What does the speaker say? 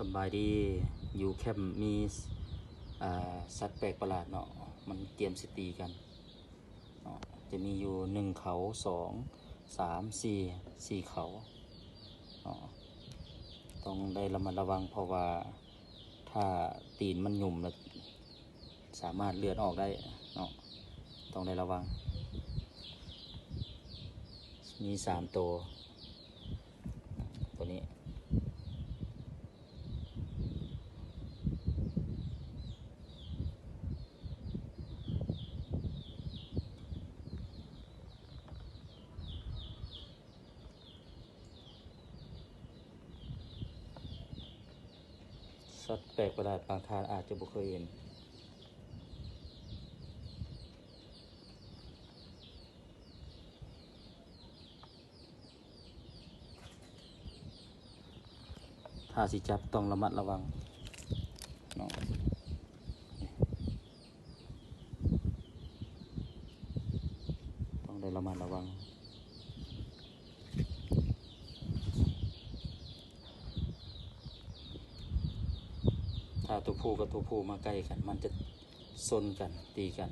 ສະບາຍດີ ຢູ່ແຄມມີ ອ່າ ສັດແປກປະຫຼາດເນາະ ມັນກຽມຊິຕີກັນເນາະ ຈະມີຢູ່ໜຶ່ງເຂົາ ສອງ ສາມ ສີ່ ສີ່ເຂົາເນາະ ຕ້ອງໄດ້ລະມັດລະວັງ ເພາະວ່າຖ້າຕີນມັນຫຍຸ່ມລະ ສາມາດເລືອດອອກໄດ້ເນາະ ຕ້ອງໄດ້ລະວັງ. ມີສາມໂຕ ໂຕນີ້ ສັດແປກປະຫຼາດບາງທ່ານອາດຈະບໍ່ເຄີຍເຫັນ. ຖ້າຊິຈັບຕ້ອງລະມັດລະວັງເນາະ ຕ້ອງໄດ້ລະມັດລະວັງ. ຖ້າຕົວຜູ້ກັບຕົວຜູ້ມາໃກ້ກັນ ມັນຈະຊົນກັນ ຕີກັນ